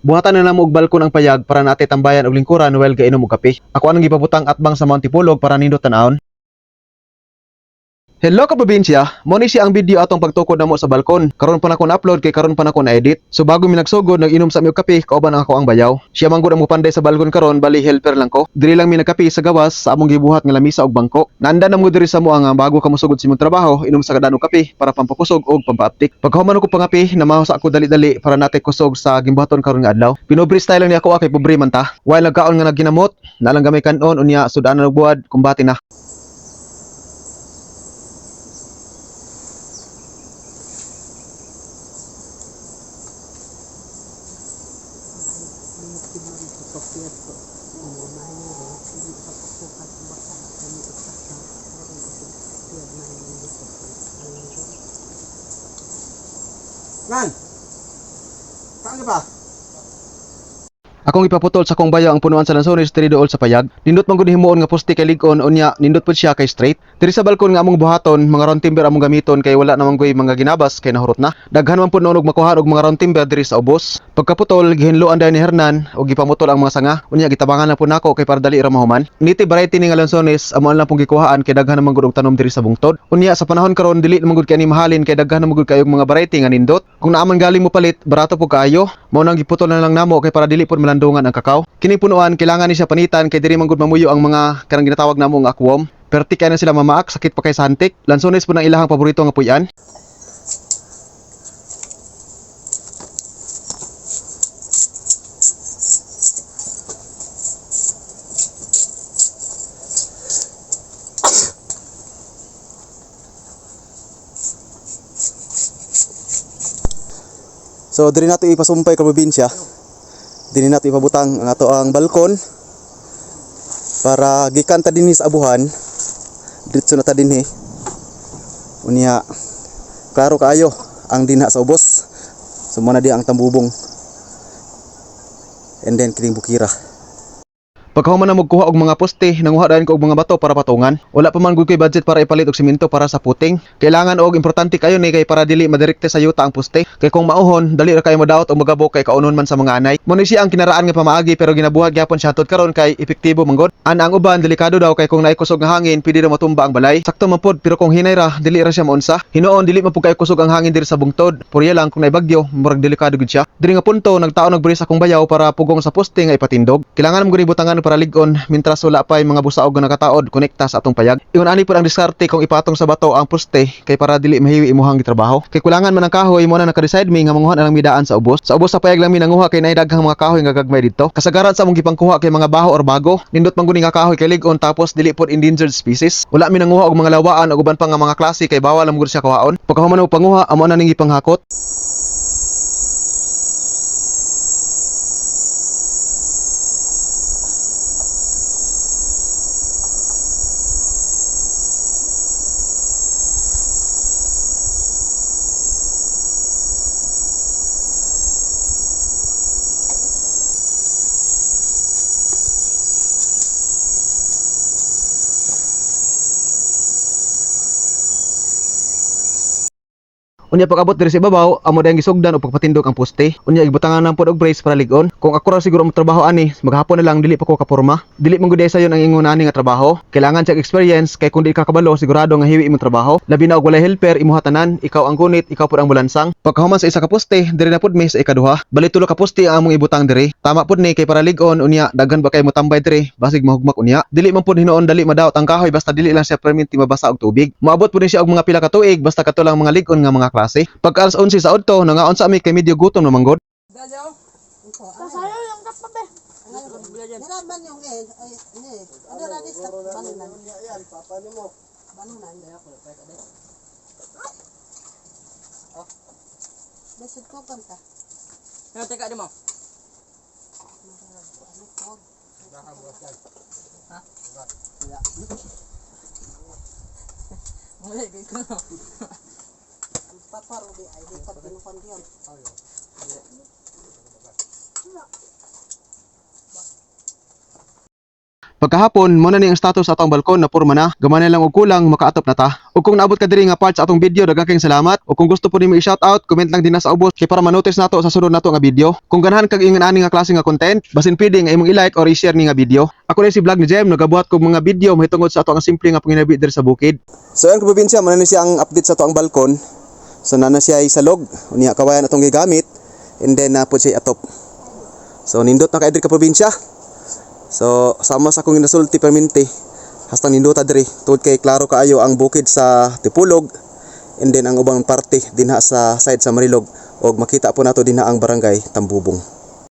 Buhatan na namo og balkon ang payag para natay tambayan og lingkuran while gainom og kape. Ako anang gipabutang atbang sa Mount Tipolog para nindot tan-awon. Hello ka probinsya, mo ni siya ang video atong pagtukod namo sa balkon. Karon pa nako na-upload kay karon pa nako na-edit. So bago mi nagsugod, nag-inom sa mi og kape kauban ang ako ang bayaw. Siya man gud ang mopanday sa balkon karon, bali helper lang ko. Diri lang mi nagkape sa gawas sa among gibuhat nga lamisa og bangko. Naanda na mo diri sa mo ang bago ka mosugod sa imong trabaho, inom sa kadan og kape para pampakusog og pampaaptik. Pagkahuman ko pangape, namaho sa ako dali-dali para natay kusog sa gimbuhaton karon nga adlaw. Pinobre style lang ni ako kay pobre man ta. While nagkaon nga nagginamot, nalang gamay kanon unya sudan na og buwad, kumbate na. Nan! Saan ka ba? Akong ipaputol sa kong bayo ang punuan sa lansones diri dool sa payag. Nindot man gud himuon nga poste kay lig-on, unya nindot pud siya kay straight. Diri sa balkon nga among buhaton, mga round timber among gamiton kay wala naman goy mga ginabas kay nahurot na. Daghan man pud noon og makuha og mga round timber diri sa ubos. Pagkaputol, gihinloan dayon ni Hernan og gipamutol ang mga sanga. Unya gitabangan na pud nako kay para dali ra mahuman. Niti variety ni nga lansones amo lang pong gikuhaan kay daghan naman gud og tanom diri sa bungtod. Unya sa panahon karon dili naman gud kay ni mahalin kay daghan naman gud kayog mga variety nga nindot. Kung naaman galing mo palit, barato pud kaayo. Mao nang giputol na lang namo kay para dili pud malandungan ang kakao. Kini punuan kailangan ni siya panitan kay diri man gud mamuyo ang mga kanang ginatawag namo nga akwom. Perti kay na sila mamaak, sakit pa kay sa hantik. Lansones po ng ilahang paborito nga puy-an. So diri nato ipasumpay ka probinsya. Diri nato ipabutang ang ato ang balkon para gikan ta dinhi sa abuhan. Diretso na ta dinhi. Unya klaro kaayo ang dinha sa ubos. So mo na di ang tambubong. And then kining bukira. Pagkahuman na magkuha og mga poste, nanguha dayon ko og mga bato para patungan. Wala pa man gud koy budget para ipalit og simento para sa puting. Kailangan og importante kayo ni kay para dili madirekte sa yuta ang poste. Kay kung mauhon, dali ra kayo modaot og magabok kay kaunon man sa mga anay. Mo ni siya ang kinaraan nga pamaagi pero ginabuhat gyapon siya hantod karon kay epektibo man gud. An ang uban delikado daw kay kung naay kusog nga hangin, pwede daw matumba ang balay. Sakto man pod pero kung hinay ra, dili ra siya maunsa. Hinuon dili man pud kayo kusog ang hangin diri sa bungtod. Purya lang kung naay bagyo, murag delikado gud siya. Diri nga punto nagtaon og brace akong bayaw para pugong sa poste nga ipatindog. Kailangan mo gud ibutangan para lig-on mintras wala pa mga busaog nga nakataod konekta sa atong payag. Ingon ani pud ang diskarte kung ipatong sa bato ang poste kay para dili mahiwi imuhang gitrabaho. Kay kulangan man ang kahoy mo na naka-decide mi nga manguha na lang midaan sa ubos. Sa ubos sa payag lang mi nanguha kay naay daghang mga kahoy nga gagmay didto. Kasagaran sa among gipangkuha kay mga baho or bago. Nindot man gud ni nga kahoy kay lig-on tapos dili pod endangered species. Wala mi nanguha og mga lawaan og uban pa nga mga klase kay bawal man gud siya kuhaon. Pagkahuman og panguha amo na ning gipanghakot. Unya pag-abot diri sa ibabaw, amo dayang gisugdan og pagpatindog ang poste. Unya gibutangan nang pod og brace para lig-on. Kung ako ra siguro ang trabaho ani, maghapon na lang dili pa ko kaporma. Dili man gud sayon ang ingon ani nga trabaho. Kailangan siya og experience kay kung di ka kabalo sigurado nga hiwi imong trabaho. Labi na og walay helper imuha tanan, ikaw ang gunit, ikaw pud ang mulansang. Pagkahuman sa isa ka poste, diri na pud mi sa ikaduha. Bali tulo ka poste ang among ibutang diri. Tama pud ni kay para lig-on unya daghan ba kay motambay diri, basig mahugmak unya. Dili man pud hinuon dali madaot ang kahoy basta dili lang siya perminti mabasa og tubig. Moabot pud ni siya og mga pila ka tuig basta kato lang mga lig-on nga mga klase. Pagka alas 11 sa udto, nangaon sa ami kay medyo gutom na manggod. Kasayo yung kapabe. Niraman yung eh, ay, ano eh. Ano radis ka? Balunan. Balunan. Besod ko kanta. Ano, teka, di mo? Ano ko? Muli, kay ko. Ang paparo di ay di pa tinukon diyon. Pagkahapon, mo na ni ang status sa atong balkon na porma na. Gamay na lang og kulang, makaatop na ta. Ug kung naabot ka diri nga part sa atong video, daghang kayong salamat. Ug kung gusto po nimo i-shoutout, comment lang dinha sa ubos kay para ma-notice nato sa sunod nato nga video. Kung ganahan kag ingon ani nga klase nga content, basin pwede nga imong i-like or i-share ni nga video. Ako ni si Vlog ni Jem, nagabuhat kog mga video mahitungod sa ato ang simple nga panginabuhi diri sa bukid. So ayun, kaprobinsya, mao na ni siya ang update sa ato ang balkon. So naa na siya salog, unya kawayan atong gigamit and then na po siya atop. So nindot na kay diri, kaprobinsya. So sama sa akong ginasulti perminti hasta nindota diri tungod kay klaro kaayo ang bukid sa Tipulog and then ang ubang parte dinha sa side sa Marilog, og makita po nato dinha ang Barangay Tambubong.